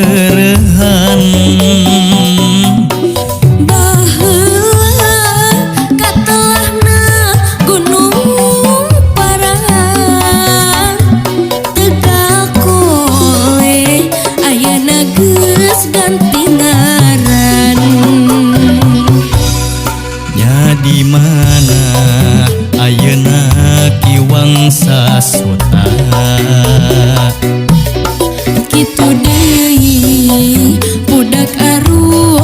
rereuhan. Baheula katelahna Gunung Paran, Tegal Kole ayana geus ganti ngaran. Nya di mana ayeuna Ki Wangsa Suta? Kitu deui budak aru.